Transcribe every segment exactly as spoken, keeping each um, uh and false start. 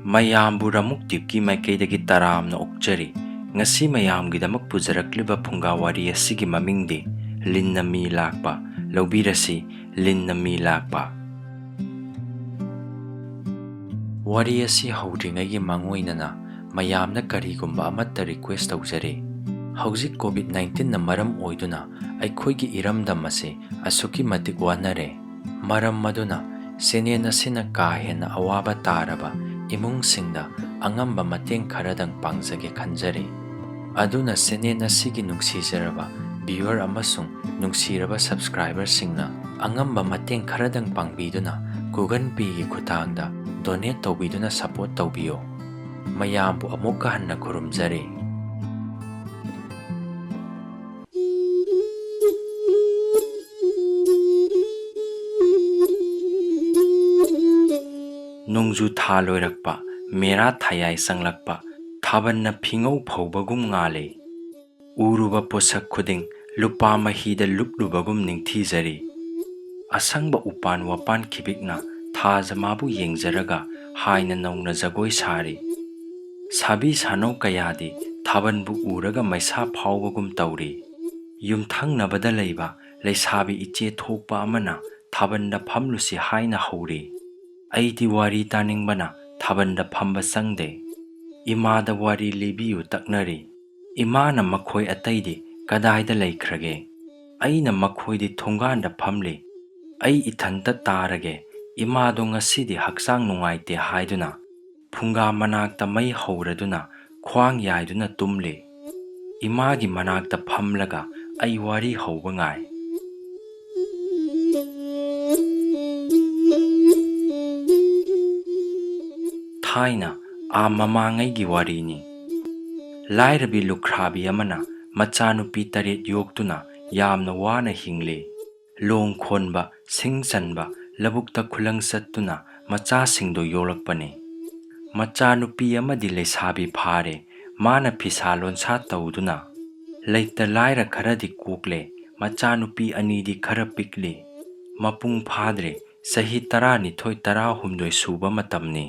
ꯃꯌꯥꯝꯕꯨ ꯔꯃꯨꯛ ꯇꯤꯞꯀꯤ ꯃꯥꯏꯀꯩꯗꯒꯤ ꯇꯔꯥꯝꯅ ꯑꯣꯛꯆꯔꯤ꯫ ꯉꯁꯤ ꯃꯌꯥꯝꯒꯤꯗꯃꯛ ꯄꯨꯖꯔꯛꯂꯤꯕ ꯐꯨꯡꯒꯥ ꯋꯥꯔꯤ ꯑꯁꯤꯒꯤ ꯃꯃꯤꯡꯗꯤ ꯂꯤꯟꯅ ꯃꯤ ꯂꯥꯛꯄ꯫ ꯂꯧꯕꯤꯔꯁꯤ, ꯂꯤꯟꯅ ꯃꯤ ꯂꯥꯛꯄ꯫ ꯋꯥꯔꯤ ꯑꯁꯤ ꯍꯧꯗ꯭ꯔꯤꯉꯩꯒꯤ ꯃꯥꯡꯑꯣꯏꯅꯅ ꯃꯌꯥꯝꯅ ꯀꯔꯤꯒꯨꯝꯕ ꯑꯃꯠꯇ request ꯇꯧꯖꯔꯤ꯫ ꯍꯧꯖꯤꯛ COVID nineteenꯅ ꯃꯔꯝ ꯑꯣꯏꯗꯨꯅ ꯑꯩꯈꯣꯏꯒꯤ ꯏꯔꯝꯗꯝ ꯑꯁꯤ ꯑꯁꯨꯛꯀꯤ ꯃꯇꯤꯛ ꯋꯥꯅꯔꯦ꯫ ꯃꯔꯝ ꯑꯗꯨꯅ channel ꯑꯁꯤꯅ ꯀꯥ ꯍꯦꯟꯅ ꯑꯋꯥꯕ ꯇꯥꯔꯕ ꯏꯃꯨꯡꯁꯤꯡꯗ ꯑꯉꯝꯕ ꯃꯇꯦꯡ ꯈꯔꯗꯪ ꯄꯥꯡꯖꯒꯦ ꯈꯟꯖꯔꯤ꯫ ꯑꯗꯨꯅ channel ꯑꯁꯤꯒꯤ ꯅꯨꯡꯁꯤꯖꯔꯕ viewer ꯑꯃꯁꯨꯡ ꯅꯨꯡꯁꯤꯔꯕ subscriberꯁꯤꯡꯅ ꯑꯉꯝꯕ ꯃꯇꯦꯡ ꯈꯔꯗꯪ ꯄꯥꯡꯕꯤꯗꯨꯅ Google Payꯒꯤ ꯈꯨꯠꯊꯥꯡꯗ donate ꯇꯧꯕꯤꯗꯨꯅ support ꯇꯧꯕꯤꯌꯨ꯫ ꯃꯌꯥꯝꯕꯨ ꯑꯃꯨꯛꯀ ꯍꯟꯅ ꯈꯨꯔꯨꯝꯖꯔꯤ꯫ ꯅꯣꯡꯖꯨ ꯊꯥ ꯂꯣꯏꯔꯛꯄ, ꯃꯦꯔꯥ ꯊꯥꯌꯥꯏ ꯆꯪꯂꯛꯄ, ꯊꯥꯕꯜꯅ ꯐꯤꯉꯧ ꯐꯧꯕꯒꯨꯝ ꯉꯥꯜꯂꯤ꯫ ꯎꯔꯨꯕ ꯄꯣꯠꯁꯛ ꯈꯨꯗꯤꯡ ꯂꯨꯄꯥ ꯃꯍꯤꯗ ꯂꯨꯞꯂꯨꯕꯒꯨꯝ ꯅꯤꯡꯊꯤꯖꯔꯤ꯫ ꯑꯁꯪꯕ ꯎꯄꯥꯟ ꯋꯥꯄꯥꯟ ꯈꯤꯕꯤꯛꯅ ꯊꯥꯖꯃꯥꯕꯨ ꯌꯦꯡꯖꯔꯒ ꯍꯥꯏꯅ ꯅꯧꯅ ꯖꯒꯣꯏ ꯁꯥꯔꯤ꯫ ꯁꯥꯕꯤ ꯁꯥꯅꯧ ꯀꯌꯥꯗꯤ ꯊꯥꯕꯜꯕꯨ ꯎꯔꯒ ꯃꯩꯁꯥ ꯐꯥꯎꯕꯒꯨꯝ ꯇꯧꯔꯤ꯫ ꯌꯨꯝꯊꯪꯅꯕꯗ ꯂꯩꯕ ꯂꯩꯁꯥꯕꯤ ꯏꯆꯦ ꯊꯣꯛꯄ ꯑꯃꯅ ꯊꯥꯕꯜꯗ ꯐꯝꯂꯨꯁꯤ ꯍꯥꯏꯅ ꯍꯧꯔꯤ꯫ ꯑꯩꯗꯤ ꯋꯥꯔꯤ ꯇꯥꯅꯤꯡꯕꯅ ꯊꯥꯕꯜꯗ ꯐꯝꯕ ꯆꯪꯗꯦ꯫ ꯏꯃꯥꯗ ꯋꯥꯔꯤ ꯂꯤꯕꯤꯌꯨ ꯇꯛꯅꯔꯤ꯫ ꯏꯃꯥꯅ ꯃꯈꯣꯏ ꯑꯇꯩꯗꯤ ꯀꯗꯥꯏꯗ ꯂꯩꯈ꯭ꯔꯒꯦ? ꯑꯩꯅ ꯃꯈꯣꯏꯗꯤ ꯊꯣꯡꯒꯥꯟꯗ ꯐꯝꯂꯤ꯫ ꯑꯩ ꯏꯊꯟꯇ ꯇꯥꯔꯒꯦ꯫ ꯏꯃꯥꯗꯣ ꯉꯁꯤꯗꯤ ꯍꯛꯆꯥꯡ ꯅꯨꯡꯉꯥꯏꯇꯦ ꯍꯥꯏꯗꯨꯅ ꯐꯨꯡꯒꯥ ꯃꯅꯥꯛꯇ ꯃꯩ ꯍꯧꯔꯗꯨꯅ ꯈ꯭ꯋꯥꯡ ꯌꯥꯏꯗꯨꯅ ꯇꯨꯝꯂꯤ꯫ ꯏꯃꯥꯒꯤ ꯃꯅꯥꯛꯇ ꯐꯝꯂꯒ ꯑꯩ ꯋꯥꯔꯤ ꯍꯧꯕ ꯉꯥꯏ꯫ ꯊꯥꯏꯅ ꯑꯥ ꯃꯃꯥꯡꯉꯩꯒꯤ ꯋꯥꯔꯤꯅꯤ꯫ ꯂꯥꯏꯔꯕꯤ ꯂꯨꯈ꯭ꯔꯥꯕꯤ ꯑꯃꯅ ꯃꯆꯥꯅꯨꯄꯤ ꯇꯔꯦꯠ ꯌꯣꯛꯇꯨꯅ ꯌꯥꯝꯅ ꯋꯥꯅ ꯍꯤꯡꯂꯤ꯫ ꯂꯣꯡ ꯈꯣꯟꯕ, ꯁꯤꯡ ꯆꯟꯕ, ꯂꯧꯕꯨꯛꯇ ꯈꯨꯂꯪ ꯆꯠꯇꯨꯅ ꯃꯆꯥꯁꯤꯡꯗꯨ ꯌꯣꯛꯂꯛꯄꯅꯤ꯫ ꯃꯆꯥꯅꯨꯄꯤ ꯑꯃꯗꯤ ꯂꯩꯁꯥꯕꯤ ꯐꯥꯔꯦ꯫ ꯃꯥꯅ ꯐꯤꯁꯥ ꯂꯣꯟꯁꯥ ꯇꯧꯗꯨꯅ ꯂꯩꯇ ꯂꯥꯏꯔ ꯈꯔꯗꯤ ꯀꯣꯛꯂꯦ꯫ ꯃꯆꯥꯅꯨꯄꯤ ꯑꯅꯤꯗꯤ ꯈꯔ ꯄꯤꯛꯂꯤ꯫ ꯃꯄꯨꯡ ꯐꯥꯗ꯭ꯔꯦ꯫ ꯆꯍꯤ ꯇꯔꯥꯅꯤꯊꯣꯏ, ꯇꯔꯥꯍꯨꯝꯗꯣꯏ ꯁꯨꯕ ꯃꯇꯝꯅꯤ꯫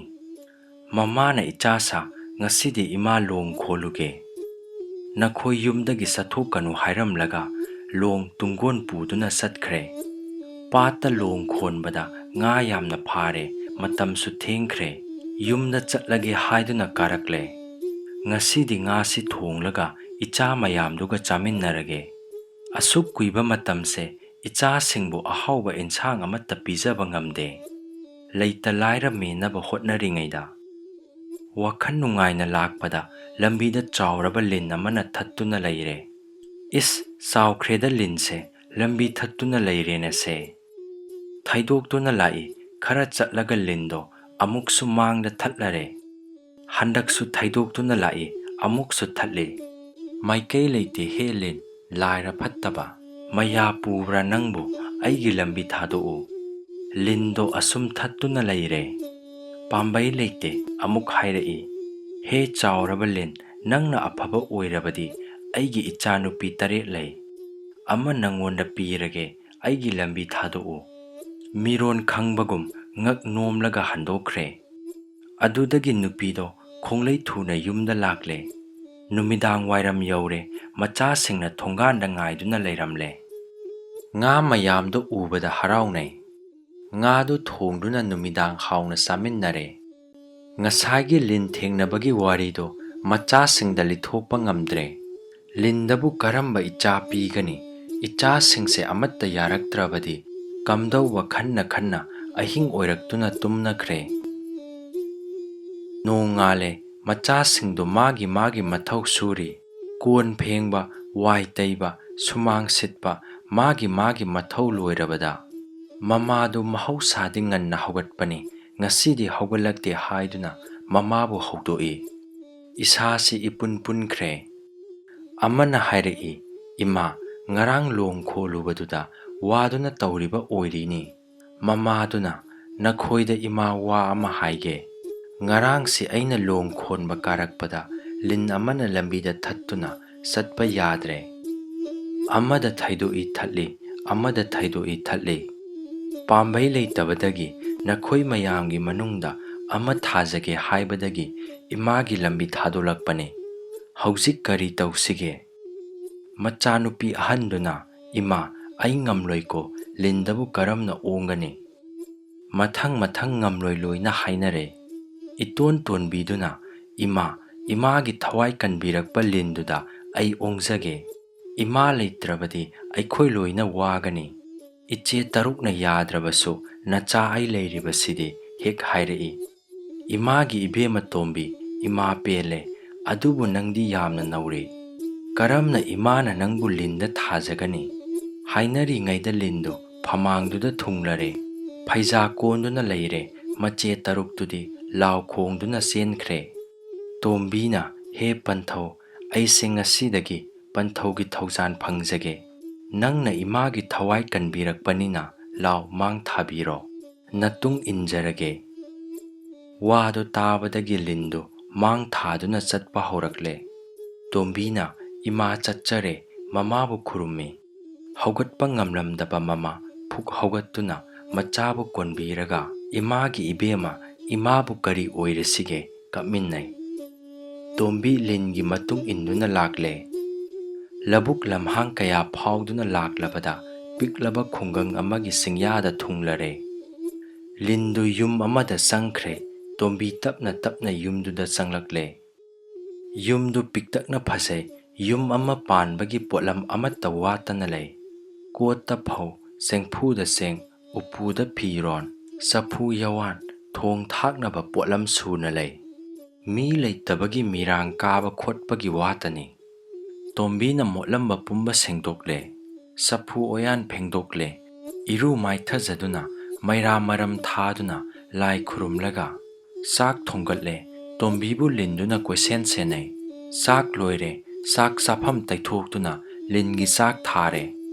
ꯃꯃꯥꯅ, "ꯏꯆꯥꯁꯥ, ꯉꯁꯤꯗꯤ ꯏꯃꯥ ꯂꯣꯡ ꯈꯣꯜꯂꯨꯒꯦ꯫ ꯅꯈꯣꯏ ꯌꯨꯝꯗꯒꯤ ꯆꯠꯊꯣꯛꯀꯅꯨ" ꯍꯥꯏꯔꯝꯂꯒ ꯂꯣꯡ ꯇꯨꯡꯒꯣꯟ ꯄꯨꯗꯨꯅ ꯆꯠꯈ꯭ꯔꯦ꯫ ꯄꯥꯠꯇ ꯂꯣꯡ ꯈꯣꯟꯕꯗ ꯉꯥ ꯌꯥꯝꯅ ꯐꯥꯔꯦ, ꯃꯇꯝꯁꯨ ꯊꯦꯡꯈ꯭ꯔꯦ꯫ ꯌꯨꯝꯗ ꯆꯠꯂꯒꯦ ꯍꯥꯏꯗꯨꯅ ꯀꯥꯔꯛꯂꯦ꯫ "ꯉꯁꯤꯗꯤ ꯉꯥꯁꯤ ꯊꯣꯡꯂꯒ ꯏꯆꯥ ꯃꯌꯥꯝꯗꯨꯒ ꯆꯥꯃꯤꯟꯅꯔꯒꯦ꯫ ꯑꯁꯨꯛ ꯀꯨꯏꯕ ꯃꯇꯝꯁꯦ ꯏꯆꯥꯁꯤꯡꯕꯨ ꯑꯍꯥꯎꯕ ꯏꯟꯁꯥꯡ ꯑꯃꯠꯇ ꯄꯤꯖꯕ ꯉꯝꯗꯦ꯫ ꯂꯩꯇ ꯂꯥꯏꯔ ꯃꯦꯟꯅꯕ ꯍꯣꯠꯅꯔꯤꯉꯩꯗ ꯋꯥꯈꯜ ꯅꯨꯡꯉꯥꯏꯅ ꯂꯥꯛꯄꯗ ꯂꯝꯕꯤꯗ ꯆꯥꯎꯔꯕ ꯂꯤꯟ ꯑꯃꯅ ꯊꯠꯇꯨꯅ ꯂꯩꯔꯦ꯫ ꯏꯁ, ꯆꯥꯎꯈ꯭ꯔꯦꯗ ꯂꯤꯟꯁꯦ, ꯂꯝꯕꯤ ꯊꯠꯇꯨꯅ ꯂꯩꯔꯦꯅꯦꯁꯦ꯫ ꯊꯩꯗꯣꯛꯇꯨꯅ ꯂꯥꯛꯏ, ꯈꯔ ꯆꯠꯂꯒ ꯂꯤꯟꯗꯣ ꯑꯃꯨꯛꯁꯨ ꯃꯥꯡꯗ ꯊꯠꯂꯔꯦ꯫ ꯍꯟꯗꯛꯁꯨ ꯊꯩꯗꯣꯛꯇꯨꯅ ꯂꯥꯛꯏ, ꯑꯃꯨꯛꯁꯨ ꯊꯠꯂꯤ꯫ ꯃꯥꯏꯀꯩ ꯂꯩꯇꯦ ꯍꯦ ꯂꯤꯟ, ꯂꯥꯏꯔ ꯐꯠꯇꯕ, ꯃꯌꯥ ꯄꯨꯕ꯭ꯔꯥ ꯅꯪꯕꯨ? ꯑꯩꯒꯤ ꯂꯝꯕꯤ ꯊꯥꯗꯣꯛꯎ꯫ ꯂꯤꯟꯗꯣ ꯑꯁꯨꯝ ꯊꯠꯇꯨꯅ ꯂꯩꯔꯦ꯫ ꯄꯥꯝꯕꯩ ꯂꯩꯇꯦ ꯑꯃꯨꯛ ꯍꯥꯏꯔꯛꯏ, "ꯍꯦ ꯆꯥꯎꯔꯕ ꯂꯤꯟ, ꯅꯪꯅ ꯑꯐꯕ ꯑꯣꯏꯔꯕꯗꯤ ꯑꯩꯒꯤ ꯏꯆꯥꯅꯨꯄꯤ ꯇꯔꯦꯠ ꯂꯩ꯫ ꯑꯃ ꯅꯪꯉꯣꯟꯗ ꯄꯤꯔꯒꯦ, ꯑꯩꯒꯤ ꯂꯝꯕꯤ ꯊꯥꯗꯣꯛꯎ"꯫ ꯃꯤꯔꯣꯟ ꯈꯪꯕꯒꯨꯝ ꯉꯛ ꯅꯣꯝꯂꯒ ꯍꯟꯗꯣꯛꯈ꯭ꯔꯦ꯫ ꯑꯗꯨꯗꯒꯤ ꯅꯨꯄꯤꯗꯣ ꯈꯣꯡꯂꯩ ꯊꯨꯅ ꯌꯨꯝꯗ ꯂꯥꯛꯂꯦ꯫ ꯅꯨꯃꯤꯗꯥꯡ ꯋꯥꯏꯔꯝ ꯌꯧꯔꯦ, ꯃꯆꯥꯁꯤꯡꯅ ꯊꯣꯡꯒꯥꯟꯗ ꯉꯥꯏꯗꯨꯅ ꯂꯩꯔꯝꯂꯦ꯫ ꯉꯥ ꯃꯌꯥꯝꯗꯣ ꯎꯕꯗ ꯍꯔꯥꯎꯅꯩ꯫ ꯉꯥꯗꯨ ꯊꯣꯡꯗꯨꯅ ꯅꯨꯃꯤꯗꯥꯡ ꯍꯥꯎꯅ ꯆꯥꯃꯤꯟꯅꯔꯦ꯫ ꯉꯁꯥꯏꯒꯤ ꯂꯤꯟ ꯊꯦꯡꯅꯕꯒꯤ ꯋꯥꯔꯤꯗꯣ ꯃꯆꯥꯁꯤꯡꯗ ꯂꯤꯊꯣꯛꯄ ꯉꯝꯗ꯭ꯔꯦ꯫ ꯂꯤꯟꯗꯕꯨ ꯀꯔꯝꯕ ꯏꯆꯥ ꯄꯤꯒꯅꯤ? ꯏꯆꯥꯁꯤꯡꯁꯦ ꯑꯃꯠꯇ ꯌꯥꯔꯛꯇ꯭ꯔꯕꯗꯤ ꯀꯝꯗꯧꯕ ꯈꯟꯅ ꯈꯟꯅ ꯑꯍꯤꯡ ꯑꯣꯏꯔꯛꯇꯨꯅ ꯇꯨꯝꯅꯈ꯭ꯔꯦ꯫ ꯅꯣꯡꯉꯥꯜꯂꯦ, ꯃꯆꯥꯁꯤꯡꯗꯨ ꯃꯥꯒꯤ ꯃꯥꯒꯤ ꯃꯊꯧ ꯁꯨꯔꯤ꯫ ꯀꯣꯟ ꯐꯦꯡꯕ, ꯋꯥꯏ ꯇꯩꯕ, ꯁꯨꯃꯥꯡ ꯁꯤꯠꯄ, ꯃꯥꯒꯤ ꯃꯥꯒꯤ ꯃꯊꯧ ꯂꯣꯏꯔꯕꯗ, ꯃꯃꯥꯗꯨ ꯃꯍꯧꯁꯥꯗꯤ ꯉꯟꯅ ꯍꯧꯒꯠꯄꯅꯤ, ꯉꯁꯤꯗꯤ ꯍꯧꯒꯠꯂꯛꯇꯦ ꯍꯥꯏꯗꯨꯅ ꯃꯃꯥꯕꯨ ꯍꯧꯗꯣꯛꯏ꯫ ꯏꯁꯥꯁꯤ ꯏꯄꯨꯟ ꯄꯨꯟꯈ꯭ꯔꯦ꯫ ꯑꯃꯅ ꯍꯥꯏꯔꯛꯏ, "ꯏꯃꯥ, ꯉꯔꯥꯡ ꯂꯣꯡ ꯈꯣꯜꯂꯨꯕꯗꯨꯗ ꯋꯥꯗꯨꯅ ꯇꯧꯔꯤꯕ ꯑꯣꯏꯔꯤꯅꯤ"꯫ ꯃꯃꯥꯗꯨꯅ, "ꯅꯈꯣꯏꯗ ꯏꯃꯥ ꯋꯥ ꯑꯃ ꯍꯥꯏꯒꯦ꯫ ꯉꯔꯥꯡꯁꯤ ꯑꯩꯅ ꯂꯣꯡ ꯈꯣꯟꯕ ꯀꯥꯔꯛꯄꯗ ꯂꯤꯟ ꯑꯃꯅ ꯂꯝꯕꯤꯗ ꯊꯠꯇꯨꯅ ꯆꯠꯄ ꯌꯥꯗ꯭ꯔꯦ꯫ ꯑꯃꯗ ꯊꯩꯗꯣꯛꯏ ꯊꯠꯂꯤ, ꯑꯃꯗ ꯊꯩꯗꯣꯛꯏ ꯊꯠꯂꯤ꯫ ꯄꯥꯝꯕꯩ ꯂꯩꯇꯕꯗꯒꯤ ꯅꯈꯣꯏ ꯃꯌꯥꯝꯒꯤ ꯃꯅꯨꯡꯗ ꯑꯃ ꯊꯥꯖꯒꯦ ꯍꯥꯏꯕꯗꯒꯤ ꯏꯃꯥꯒꯤ ꯂꯝꯕꯤ ꯊꯥꯗꯣꯛꯂꯛꯄꯅꯤ꯫ ꯍꯧꯖꯤꯛ ꯀꯔꯤ ꯇꯧꯁꯤꯒꯦ?" ꯃꯆꯥꯅꯨꯄꯤ ꯑꯍꯟꯗꯨꯅ, "ꯏꯃꯥ, ꯑꯩ ꯉꯝꯂꯣꯏꯀꯣ, ꯂꯤꯟꯗꯕꯨ ꯀꯔꯝꯅ ꯑꯣꯡꯒꯅꯤ?" ꯃꯊꯪ ꯃꯊꯪ ꯉꯝꯂꯣꯏ ꯂꯣꯏꯅ ꯍꯥꯏꯅꯔꯦ꯫ ꯏꯇꯣꯟ ꯇꯣꯟꯕꯤꯗꯨꯅ, "ꯏꯃꯥ, ꯏꯃꯥꯒꯤ ꯊꯋꯥꯏ ꯀꯟꯕꯤꯔꯛꯄ ꯂꯤꯟꯗꯨꯗ ꯑꯩ ꯑꯣꯡꯖꯒꯦ꯫ ꯏꯃꯥ ꯂꯩꯇ꯭ꯔꯕꯗꯤ ꯑꯩꯈꯣꯏ ꯂꯣꯏꯅ ꯋꯥꯒꯅꯤ꯫ ꯏꯆꯦ ꯇꯔꯨꯛꯅ ꯌꯥꯗ꯭ꯔꯕꯁꯨ ꯅꯆꯥ ꯑꯩ ꯂꯩꯔꯤꯕꯁꯤꯗꯤ" ꯍꯦꯛ ꯍꯥꯏꯔꯛꯏ꯫ "ꯏꯃꯥꯒꯤ ꯏꯕꯦꯝꯃ ꯇꯣꯝꯕꯤ, ꯏꯃꯥ ꯄꯦꯜꯂꯦ, ꯑꯗꯨꯕꯨ ꯅꯪꯗꯤ ꯌꯥꯝꯅ ꯅꯧꯔꯤ꯫ ꯀꯔꯝꯅ ꯏꯃꯥꯅ ꯅꯪꯕꯨ ꯂꯤꯟꯗ ꯊꯥꯖꯒꯅꯤ?" ꯍꯥꯏꯅꯔꯤꯉꯩꯗ ꯂꯤꯟꯗꯨ ꯐꯃꯥꯡꯗꯨꯗ ꯊꯨꯡꯂꯔꯦ꯫ ꯐꯩꯖꯥ ꯀꯣꯟꯗꯨꯅ ꯂꯩꯔꯦ꯫ ꯃꯆꯦ ꯇꯔꯨꯛꯇꯨꯗꯤ ꯂꯥꯎ ꯈꯣꯡꯗꯨꯅ ꯆꯦꯟꯈ꯭ꯔꯦ꯫ ꯇꯣꯝꯕꯤꯅ, "ꯍꯦ ꯄꯟꯊꯧ, ꯑꯩꯁꯦ ꯉꯁꯤꯗꯒꯤ ꯄꯟꯊꯧꯒꯤ ꯊꯧꯖꯥꯟ ꯐꯪꯖꯒꯦ꯫ ꯅꯪꯅ ꯏꯃꯥꯒꯤ ꯊꯋꯥꯏ ꯀꯟꯕꯤꯔꯛꯄꯅꯤꯅ ꯂꯥꯎ ꯃꯥꯡ ꯊꯥꯕꯤꯔꯣ꯫ ꯅꯇꯨꯡ ꯏꯟꯖꯔꯒꯦ꯫" ꯋꯥꯗꯨ ꯇꯥꯕꯗꯒꯤ ꯂꯤꯟꯗꯨ ꯃꯥꯡ ꯊꯥꯗꯨꯅ ꯆꯠꯄ ꯍꯧꯔꯛꯂꯦ꯫ ꯇꯣꯝꯕꯤꯅ, "ꯏꯃꯥ ꯆꯠꯆꯔꯦ", ꯃꯃꯥꯕꯨ ꯈꯨꯔꯨꯝꯃꯤ꯫ ꯍꯧꯒꯠꯄ ꯉꯝꯂꯝꯗꯕ ꯃꯃꯥ ꯐꯨꯛ ꯍꯧꯒꯠꯇꯨꯅ ꯃꯆꯥꯕꯨ ꯀꯣꯟꯕꯤꯔꯒ, "ꯏꯃꯥꯒꯤ ꯏꯕꯦꯝꯃ, ꯏꯃꯥꯕꯨ ꯀꯔꯤ ꯑꯣꯏꯔꯁꯤꯒꯦ?" ꯀꯞꯃꯤꯟꯅꯩ꯫ ꯇꯣꯝꯕꯤ ꯂꯤꯟꯒꯤ ꯃꯇꯨꯡ ꯏꯟꯗꯨꯅ ꯂꯥꯛꯂꯦ꯫ ꯂꯧꯕꯨꯛ ꯂꯝꯍꯥꯡ ꯀꯌꯥ ꯐꯥꯎꯗꯨꯅ ꯂꯥꯛꯂꯕꯗ ꯄꯤꯛꯂꯕ ꯈꯨꯡꯒꯪ ꯑꯃꯒꯤ ꯆꯤꯡꯌꯥꯗ ꯊꯨꯡꯂꯔꯦ꯫ ꯂꯤꯟꯗꯨ ꯌꯨꯝ ꯑꯃꯗ ꯆꯪꯈ꯭ꯔꯦ꯫ ꯇꯣꯝꯕꯤ ꯇꯞꯅ ꯇꯞꯅ ꯌꯨꯝꯗꯨꯗ ꯆꯪꯂꯛꯂꯦ꯫ ꯌꯨꯝꯗꯨ ꯄꯤꯛꯇꯛꯅ ꯐꯖꯩ꯫ ꯌꯨꯝ ꯑꯃ ꯄꯥꯟꯕꯒꯤ ꯄꯣꯠꯂꯝ ꯑꯃꯠꯇ ꯋꯥꯠꯇꯅ ꯂꯩ꯫ ꯀꯣꯠꯇ ꯐꯧ, ꯆꯦꯡꯐꯨꯗ ꯆꯦꯡ, ꯎꯄꯨꯗ ꯐꯤꯔꯣꯟ, ꯆꯐꯨ ꯌꯋꯥꯟ, ꯊꯣꯡ ꯊꯥꯛꯅꯕ ꯄꯣꯠꯂꯝ ꯁꯨꯅ ꯂꯩ꯫ ꯃꯤ ꯂꯩꯇꯕꯒꯤ ꯃꯤꯔꯥꯡ ꯀꯥꯕ ꯈꯣꯠꯄꯒꯤ ꯋꯥꯇꯅꯤ꯫ ꯇꯣꯝꯕꯤꯅ ꯃꯣꯠꯂꯝꯕ ꯄꯨꯝꯕ ꯁꯦꯡꯗꯣꯛꯂꯦ꯫ ꯆꯐꯨ ꯑꯣꯌꯥꯟ ꯐꯦꯡꯗꯣꯛꯂꯦ꯫ ꯏꯔꯨ ꯃꯥꯏꯊꯖꯗꯨꯅ, ꯃꯩꯔꯥ ꯃꯔꯝ ꯊꯥꯗꯨꯅ, ꯂꯥꯏ ꯈꯨꯔꯨꯝꯂꯒ ꯆꯥꯛ ꯊꯣꯡꯒꯠꯂꯦ꯫ ꯇꯣꯝꯕꯤꯕꯨ ꯂꯤꯟꯗꯨꯅ ꯀꯣꯏꯁꯦꯟ ꯁꯦꯟꯅꯩ꯫ ꯆꯥꯛ ꯂꯣꯏꯔꯦ꯫ ꯆꯥꯛ ꯆꯥꯐꯝ ꯇꯩꯊꯣꯛꯇꯨꯅ ꯂꯤꯟꯒꯤ ꯆꯥꯛ ꯊꯥꯔꯦ꯫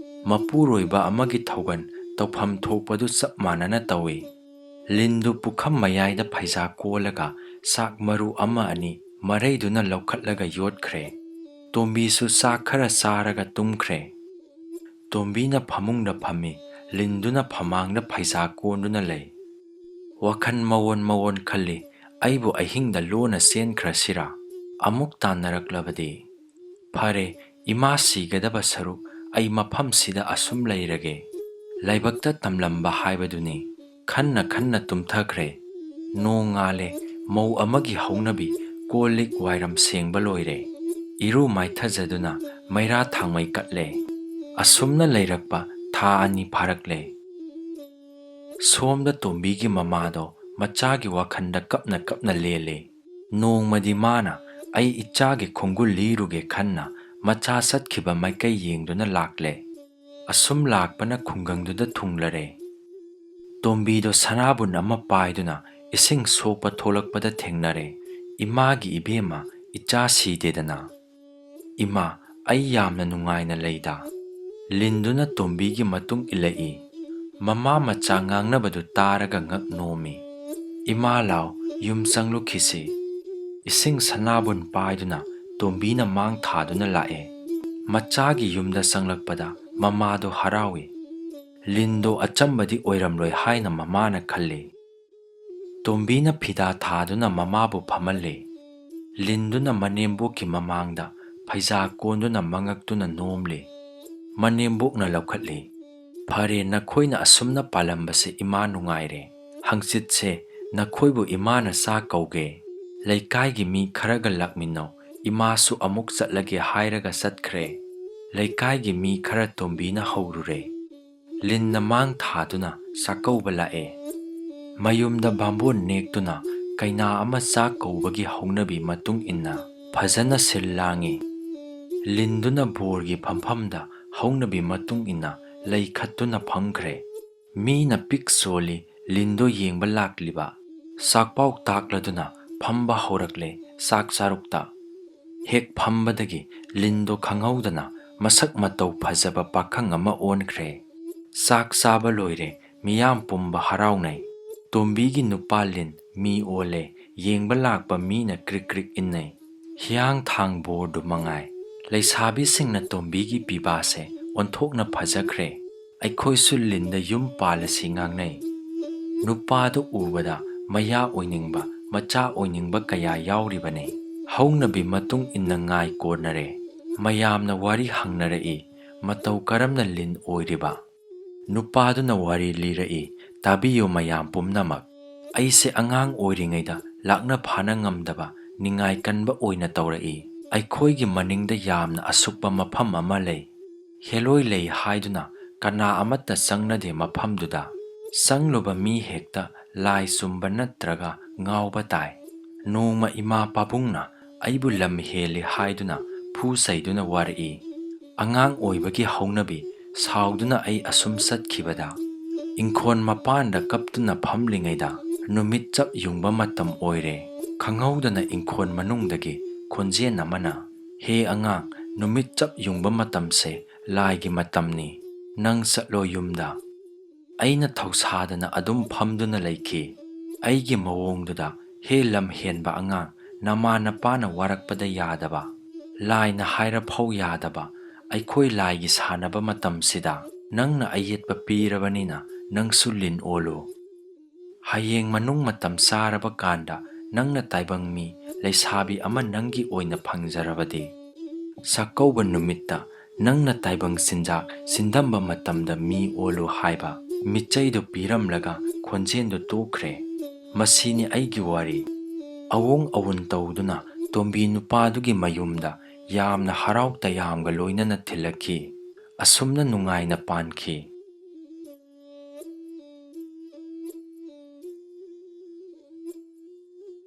ꯃꯄꯨꯔꯣꯏꯕ ꯑꯃꯒꯤ ꯊꯧꯒꯜ ꯇꯧꯐꯝ ꯊꯣꯛꯄꯗꯨ ꯆꯞ ꯃꯥꯟꯅꯅ ꯇꯧꯏ꯫ ꯂꯤꯟꯗꯨ ꯄꯨꯈꯝ ꯃꯌꯥꯏꯗ ꯐꯩꯖꯥ ꯀꯣꯜꯂꯒ ꯆꯥꯛ ꯃꯔꯨ ꯑꯃ ꯑꯅꯤ ꯃꯔꯩꯗꯨꯅ ꯂꯧꯈꯠꯂꯒ ꯌꯣꯠꯈ꯭ꯔꯦ꯫ ꯇꯣꯝꯕꯤꯁꯨ ꯆꯥꯛ ꯈꯔ ꯆꯥꯔꯒ ꯇꯨꯝꯈ꯭ꯔꯦ꯫ ꯇꯣꯝꯕꯤꯅ ꯐꯃꯨꯡꯗ ꯐꯝꯃꯤ꯫ ꯂꯤꯟꯗꯨꯅ ꯐꯃꯥꯡꯗ ꯐꯩꯖꯥ ꯀꯣꯟꯗꯨꯅ ꯂꯩ꯫ ꯋꯥꯈꯜ ꯃꯑꯣꯟ ꯃꯑꯣꯟ ꯈꯜꯂꯤ꯫ ꯑꯩꯕꯨ ꯑꯍꯤꯡꯗ ꯂꯣꯟꯅ ꯆꯦꯟꯈ꯭ꯔꯁꯤꯔꯥ? ꯑꯃꯨꯛ ꯇꯥꯟꯅꯔꯛꯂꯕꯗꯤ? ꯐꯔꯦ, ꯏꯃꯥ ꯁꯤꯒꯗꯕ ꯁꯔꯨꯛ ꯑꯩ ꯃꯐꯝꯁꯤꯗ ꯑꯁꯨꯝ ꯂꯩꯔꯒꯦ꯫ ꯂꯥꯏꯕꯛꯇ ꯇꯝꯂꯝꯕ ꯍꯥꯏꯕꯗꯨꯅꯤ꯫ ꯈꯟꯅ ꯈꯟꯅ ꯇꯨꯝꯊꯈ꯭ꯔꯦ꯫ ꯅꯣꯡ ꯉꯥꯜꯂꯦ꯫ ꯃꯧ ꯑꯃꯒꯤ ꯍꯧꯅꯕꯤ ꯀꯣꯜ ꯂꯤꯛ ꯋꯥꯏꯔꯝ ꯁꯦꯡꯕ ꯂꯣꯏꯔꯦ꯫ ꯏꯔꯨ ꯃꯥꯏꯊꯖꯗꯨꯅ ꯃꯩꯔꯥ ꯊꯥꯡꯃꯩ ꯀꯠꯂꯦ꯫ ꯑꯁꯨꯝꯅ ꯂꯩꯔꯛꯄ ꯊꯥ ꯑꯅꯤ ꯐꯥꯔꯛꯂꯦ꯫ ꯁꯣꯝꯗ ꯇꯣꯝꯕꯤꯒꯤ ꯃꯃꯥꯗꯣ ꯃꯆꯥꯒꯤ ꯋꯥꯈꯜꯗ ꯀꯞꯅ ꯀꯞꯅ ꯂꯦꯜꯂꯤ꯫ ꯅꯣꯡꯃꯗꯤ ꯃꯥꯅ ꯑꯩ ꯏꯆꯥꯒꯤ ꯈꯣꯡꯒꯨꯜ ꯂꯤꯔꯨꯒꯦ ꯈꯟꯅ ꯃꯆꯥ ꯆꯠꯈꯤꯕ ꯃꯥꯏꯀꯩ ꯌꯦꯡꯗꯨꯅ ꯂꯥꯛꯂꯦ꯫ ꯑꯁꯨꯝ ꯂꯥꯛꯄꯅ ꯈꯨꯡꯒꯪꯗꯨꯗ ꯊꯨꯡꯂꯔꯦ꯫ ꯇꯣꯝꯕꯤꯗꯣ ꯁꯅꯥꯕꯨꯟ ꯑꯃ ꯄꯥꯏꯗꯨꯅ ꯏꯁꯤꯡ ꯁꯣꯛꯄ ꯊꯣꯛꯂꯛꯄꯗ ꯊꯦꯡꯅꯔꯦ꯫ "ꯏꯃꯥꯒꯤ ꯏꯕꯦꯝꯃ, ꯏꯆꯥ ꯁꯤꯗꯦꯗꯅ?" "ꯏꯃꯥ, ꯑꯩ ꯌꯥꯝꯅ ꯅꯨꯡꯉꯥꯏꯅ ꯂꯩꯗ꯫" ꯂꯤꯟꯗꯨꯅ ꯇꯣꯝꯕꯤꯒꯤ ꯃꯇꯨꯡ ꯏꯜꯂꯛꯏ꯫ ꯃꯃꯥ ꯃꯆꯥ ꯉꯥꯡꯅꯕꯗꯨ ꯇꯥꯔꯒ ꯉꯛ ꯅꯣꯝꯃꯤ꯫ "ꯏꯃꯥ ꯂꯥꯎ, ꯌꯨꯝ ꯆꯪꯂꯨꯈꯤꯁꯤ꯫" ꯏꯁꯤꯡ ꯁꯅꯥꯕꯨꯟ ꯄꯥꯏꯗꯨꯅ ꯇꯣꯝꯕꯤꯅ ꯃꯥꯡ ꯊꯥꯗꯨꯅ ꯂꯥꯛꯑꯦ꯫ ꯃꯆꯥꯒꯤ ꯌꯨꯝꯗ ꯆꯪꯂꯛꯄꯗ ꯃꯃꯥꯗꯣ ꯍꯔꯥꯎꯏ꯫ ꯂꯤꯟꯗꯣ ꯑꯆꯝꯕꯗꯤ ꯑꯣꯏꯔꯝꯂꯣꯏ ꯍꯥꯏꯅ ꯃꯃꯥꯅ ꯈꯜꯂꯤ꯫ ꯇꯣꯝꯕꯤꯅ ꯐꯤꯗꯥ ꯊꯥꯗꯨꯅ ꯃꯃꯥꯕꯨ ꯐꯝꯍꯜꯂꯤ꯫ ꯂꯤꯟꯗꯨꯅ ꯃꯅꯦꯝꯕꯣꯛꯀꯤ ꯃꯃꯥꯡꯗ ꯐꯩꯖꯥ ꯀꯣꯟꯗꯨꯅ ꯃꯉꯛꯇꯨꯅ ꯅꯣꯝꯂꯤ꯫ ꯃꯅꯦꯝꯕꯣꯛꯅ ꯂꯧꯈꯠꯂꯤ꯫ "ꯐꯔꯦ, ꯅꯈꯣꯏꯅ ꯑꯁꯨꯝꯅ ꯄꯥꯜꯂꯝꯕꯁꯦ ꯏꯃꯥ ꯅꯨꯡꯉꯥꯏꯔꯦ꯫ ꯍꯪꯆꯤꯠꯁꯦ ꯅꯈꯣꯏꯕꯨ ꯏꯃꯥꯅ ꯆꯥꯛ ꯀꯧꯒꯦ꯫ ꯂꯩꯀꯥꯏꯒꯤ ꯃꯤ ꯈꯔꯒ ꯂꯥꯛꯃꯤꯟꯅꯧ, ꯏꯃꯥꯁꯨ ꯑꯃꯨꯛ ꯆꯠꯂꯒꯦ" ꯍꯥꯏꯔꯒ ꯆꯠꯈ꯭ꯔꯦ꯫ ꯂꯩꯀꯥꯏꯒꯤ ꯃꯤ ꯈꯔ ꯇꯣꯝꯕꯤꯅ ꯍꯧꯔꯨꯔꯦ꯫ ꯂꯤꯟꯅ ꯃꯥꯡ ꯊꯥꯗꯨꯅ ꯆꯥꯛꯀꯧꯕ ꯂꯥꯛꯑꯦ꯫ ꯃꯌꯨꯝꯗ ꯕꯥꯝꯕꯣꯟ ꯅꯦꯛꯇꯨꯅ ꯀꯩꯅꯥ ꯑꯃ ꯆꯥꯛ ꯀꯧꯕꯒꯤ ꯍꯧꯅꯕꯤ ꯃꯇꯨꯡ ꯏꯟꯅ ꯐꯖꯅ ꯁꯤꯜ ꯂꯥꯡꯉꯤ꯫ ꯂꯤꯟꯗꯨꯅ ꯕꯣꯔꯒꯤ ꯐꯝꯐꯝꯗ ꯍꯧꯅꯕꯤ ꯃꯇꯨꯡ ꯏꯟꯅ ꯂꯩ ꯈꯠꯇꯨꯅ ꯐꯝꯈ꯭ꯔꯦ꯫ ꯃꯤꯅ ꯄꯤꯛ ꯆꯣꯜꯂꯤ꯫ ꯂꯤꯟꯗꯣ ꯌꯦꯡꯕ ꯂꯥꯛꯂꯤꯕ ꯆꯥꯛꯄꯥꯎ ꯇꯥꯛꯂꯗꯨꯅ ꯐꯝꯕ ꯍꯧꯔꯛꯂꯦ ꯆꯥꯛ ꯆꯥꯔꯨꯛꯇ꯫ ꯍꯦꯛ ꯐꯝꯕꯗꯒꯤ ꯂꯤꯟꯗꯣ ꯈꯪꯍꯧꯗꯅ ꯃꯁꯛ ꯃꯇꯧ ꯐꯖꯕ ꯄꯥꯈꯪ ꯑꯃ ꯑꯣꯟꯈ꯭ꯔꯦ꯫ ꯆꯥꯛ ꯆꯥꯕ ꯂꯣꯏꯔꯦ, ꯃꯤꯌꯥꯝ ꯄꯨꯝꯕ ꯍꯔꯥꯎꯅꯩ꯫ ꯇꯣꯝꯕꯤꯒꯤ ꯅꯨꯄꯥ ꯂꯤꯟ ꯃꯤ ꯑꯣꯜꯂꯦ, ꯌꯦꯡꯕ ꯂꯥꯛꯄ ꯃꯤꯅ ꯀ꯭ꯔꯤꯛ ꯀ꯭ꯔꯤꯛ ꯏꯟꯅꯩ꯫ ꯍꯤꯌꯥꯡ ꯊꯥꯡ ꯕꯣꯔꯗꯨ ꯃꯉꯥꯏ꯫ ꯂꯩꯁꯥꯕꯤꯁꯤꯡꯅ ꯇꯣꯝꯕꯤꯒꯤ ꯄꯤꯕꯥꯁꯦ ꯑꯣꯟꯊꯣꯛꯅ ꯐꯖꯈ꯭ꯔꯦ꯫ ꯑꯩꯈꯣꯏꯁꯨ ꯂꯤꯟꯗ ꯌꯨꯝ ꯄꯥꯜꯂꯁꯤ ꯉꯥꯡꯅꯩ꯫ ꯅꯨꯄꯥꯗꯨ ꯎꯕꯗ ꯃꯌꯥ ꯑꯣꯏꯅꯤꯡꯕ, ꯃꯆꯥ ꯑꯣꯏꯅꯤꯡꯕ ꯀꯌꯥ ꯌꯥꯎꯔꯤꯕꯅꯤ꯫ ꯍꯧꯅꯕꯤ ꯃꯇꯨꯡ ꯏꯟꯅ ꯉꯥꯏ ꯀꯣꯟꯅꯔꯦ꯫ ꯃꯌꯥꯝꯅ ꯋꯥꯔꯤ ꯍꯪꯅꯔꯛꯏ, "ꯃꯇꯧ ꯀꯔꯝꯅ ꯂꯤꯟ ꯑꯣꯏꯔꯤꯕ?" ꯅꯨꯄꯥꯗꯨꯅ ꯋꯥꯔꯤ ꯂꯤꯔꯛꯏ, "ꯇꯥꯕꯤꯌꯨ ꯃꯌꯥꯝ ꯄꯨꯝꯅꯃꯛ꯫ ꯑꯩꯁꯦ ꯑꯉꯥꯡ ꯑꯣꯏꯔꯤꯉꯩꯗ ꯂꯥꯛꯅ ꯐꯥꯅ ꯉꯝꯗꯕ ꯅꯤꯡꯉꯥꯏ ꯀꯟꯕ ꯑꯣꯏꯅ ꯇꯧꯔꯛꯏ꯫ ꯑꯩꯈꯣꯏꯒꯤ ꯃꯅꯤꯡꯗ ꯌꯥꯝꯅ ꯑꯁꯨꯛꯄ ꯃꯐꯝ ꯑꯃ ꯂꯩ꯫ ꯍꯦꯂꯣꯏ ꯂꯩ ꯍꯥꯏꯗꯨꯅ ꯀꯅꯥ ꯑꯃꯠꯇ ꯆꯪꯅꯗꯦ ꯃꯐꯝꯗꯨꯗ꯫ ꯆꯪꯂꯨꯕ ꯃꯤ ꯍꯦꯛꯇ ꯂꯥꯏ ꯆꯨꯝꯕ ꯅꯠꯇ꯭ꯔꯒ ꯉꯥꯎꯕ ꯇꯥꯏ꯫ ꯅꯣꯡꯃ ꯏꯃꯥ ꯄꯥꯕꯨꯡꯅ ꯑꯩꯕꯨ ꯂꯝ ꯍꯦꯜꯂꯤ ꯍꯥꯏꯗꯨꯅ ꯐꯨ ꯆꯩꯗꯨꯅ ꯋꯥꯔꯛꯏ꯫ ꯑꯉꯥꯡ ꯑꯣꯏꯕꯒꯤ ꯍꯧꯅꯕꯤ ꯁꯥꯎꯗꯨꯅ ꯑꯩ ꯑꯁꯨꯝ ꯆꯠꯈꯤꯕꯗ, ꯏꯪꯈꯣꯜ ꯃꯄꯥꯟꯗ ꯀꯞꯇꯨꯅ ꯐꯝꯂꯤꯉꯩꯗ ꯅꯨꯃꯤꯠ ꯆꯞ ꯌꯨꯡꯕ ꯃꯇꯝ ꯑꯣꯏꯔꯦ꯫ ꯈꯪꯍꯧꯗꯅ ꯏꯪꯈꯣꯜ ꯃꯅꯨꯡꯗꯒꯤ ꯈꯣꯟꯖꯦꯜ ꯑꯃꯅ, "ꯍꯦ ꯑꯉꯥꯡ, ꯅꯨꯃꯤꯠ ꯆꯞ ꯌꯨꯡꯕ ꯃꯇꯝꯁꯦ ꯂꯥꯏꯒꯤ ꯃꯇꯝꯅꯤ꯫ ꯅꯪ ꯆꯠꯂꯣ ꯌꯨꯝꯗ꯫" ꯑꯩꯅ ꯊꯧꯁꯥꯗꯅ ꯑꯗꯨꯝ ꯐꯝꯗꯨꯅ ꯂꯩꯈꯤ꯫ ꯑꯩꯒꯤ ꯃꯑꯣꯡꯗꯨꯗ, "ꯍꯦ ꯂꯝ ꯍꯦꯟꯕ ꯑꯉꯥꯡ, ꯅꯃꯥ ꯅꯄꯥꯅ ꯋꯥꯔꯛꯄꯗ ꯌꯥꯗꯕ, ꯂꯥꯏꯅ ꯍꯥꯏꯔ ꯐꯥꯎ ꯌꯥꯗꯕ, ꯑꯩꯈꯣꯏ ꯂꯥꯏꯒꯤ ꯁꯥꯟꯅꯕ ꯃꯇꯝꯁꯤꯗ ꯅꯪꯅ ꯑꯌꯦꯠꯄ ꯄꯤꯔꯕꯅꯤꯅ ꯅꯪꯁꯨ ꯂꯤꯟ ꯑꯣꯜꯂꯨ꯫ ꯍꯌꯦꯡ ꯃꯅꯨꯡ ꯃꯇꯝ ꯆꯥꯔꯕ ꯀꯥꯟꯗ ꯅꯪꯅ ꯇꯥꯏꯕꯪ ꯃꯤ ꯂꯩꯁꯥꯕꯤ ꯑꯃ ꯅꯪꯒꯤ ꯑꯣꯏꯅ ꯐꯪꯖꯔꯕꯗꯤ, ꯆꯥꯛꯀꯧꯕ ꯅꯨꯃꯤꯠꯇ ꯅꯪꯅ ꯇꯥꯏꯕꯪ ꯆꯤꯟꯖꯥꯛ ꯁꯤꯟꯗꯝꯕ ꯃꯇꯝꯗ ꯃꯤ ꯑꯣꯜꯂꯨ" ꯍꯥꯏꯕ ꯃꯤꯆꯩꯗꯨ ꯄꯤꯔꯝꯂꯒ ꯈꯣꯟꯖꯦꯜꯗꯨ ꯇꯣꯛꯈ꯭ꯔꯦ꯫ ꯃꯁꯤꯅꯤ ꯑꯩꯒꯤ ꯋꯥꯔꯤ꯫ ꯑꯋꯣꯡ ꯑꯋꯨꯟ ꯇꯧꯗꯨꯅ ꯇꯣꯝꯕꯤ ꯅꯨꯄꯥꯗꯨꯒꯤ ꯃꯌꯨꯝꯗ ꯌꯥꯝꯅ ꯍꯔꯥꯎ ꯇꯌꯥꯝꯒ ꯂꯣꯏꯅꯅ ꯊꯤꯜꯂꯛꯈꯤ꯫ ꯑꯁꯨꯝꯅ ꯅꯨꯡꯉꯥꯏꯅ ꯄꯥꯟꯈꯤ꯫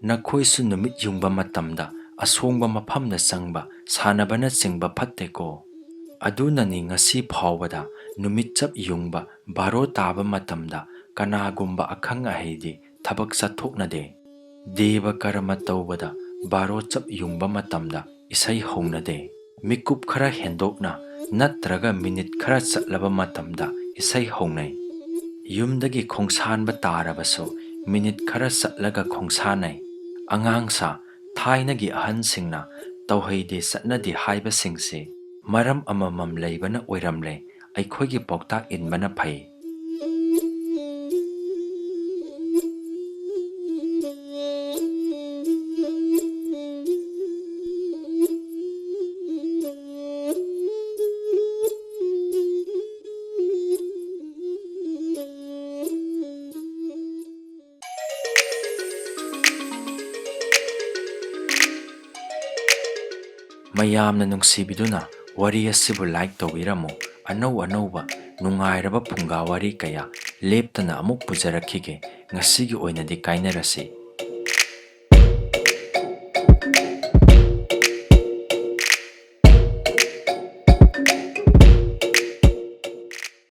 ꯅꯈꯣꯏꯁꯨ ꯅꯨꯃꯤꯠ ꯌꯨꯡꯕ ꯃꯇꯝꯗ ꯑꯁꯣꯡꯕ ꯃꯐꯝꯗ ꯆꯪꯕ, ꯁꯥꯟꯅꯕꯅꯆꯤꯡꯕ ꯐꯠꯇꯦꯀꯣ꯫ ꯑꯗꯨꯅꯅꯤ ꯉꯁꯤ ꯐꯥꯎꯕꯗ ꯅꯨꯃꯤꯠ ꯆꯞ ꯌꯨꯡꯕ ꯕꯥꯔꯣ ꯇꯥꯕ ꯃꯇꯝꯗ ꯀꯅꯥꯒꯨꯝꯕ ꯑꯈꯪ ꯑꯍꯩꯗꯤ ꯊꯕꯛ ꯆꯠꯊꯣꯛꯅꯗꯦ꯫ ꯗꯦꯕ ꯀꯔꯃ ꯇꯧꯕꯗ ꯕꯥꯔꯣ ꯆꯞ ꯌꯨꯡꯕ ꯃꯇꯝꯗ ꯏꯁꯩ ꯍꯧꯅꯗꯦ꯫ ꯃꯤꯀꯨꯞ ꯈꯔ ꯍꯦꯟꯗꯣꯛꯅ ꯅꯠꯇ꯭ꯔꯒ ꯃꯤꯅꯤꯠ ꯈꯔ ꯆꯠꯂꯕ ꯃꯇꯝꯗ ꯏꯁꯩ ꯍꯧꯅꯩ꯫ ꯌꯨꯝꯗꯒꯤ ꯈꯣꯡꯁꯥꯟꯕ ꯇꯥꯔꯕꯁꯨ ꯃꯤꯅꯤꯠ ꯈꯔ ꯆꯠꯂꯒ ꯈꯣꯡꯁꯥꯟꯅꯩ꯫ ꯑꯉꯥꯡꯁꯥ, ꯊꯥꯏꯅꯒꯤ ꯑꯍꯟꯁꯤꯡꯅ ꯇꯧꯍꯩꯗꯦ ꯆꯠꯅꯗꯦ ꯍꯥꯏꯕꯁꯤꯡꯁꯤ ꯃꯔꯝ ꯑꯃꯃꯝ ꯂꯩꯕꯅ ꯑꯣꯏꯔꯝꯂꯦ꯫ ꯑꯩꯈꯣꯏꯒꯤ ꯄꯥꯎꯇꯥꯛ ꯏꯟꯕꯅ ꯐꯩ꯫ ꯃꯌꯥꯝꯅ ꯅꯨꯡꯁꯤꯕꯤꯗꯨꯅ ꯋꯥꯔꯤ ꯑꯁꯤꯕꯨ like ꯇꯧꯕꯤꯔꯝꯃꯨ꯫ ꯑꯅꯧ ꯑꯅꯧꯕ ꯅꯨꯡꯉꯥꯏꯔꯕ ꯐꯨꯡꯒꯥ ꯋꯥꯔꯤ ꯀꯌꯥ ꯂꯦꯞꯇꯅ ꯑꯃꯨꯛ ꯄꯨꯖꯔꯛꯈꯤꯒꯦ꯫ ꯉꯁꯤꯒꯤ ꯑꯣꯏꯅꯗꯤ ꯀꯥꯏꯅꯔꯁꯤ꯫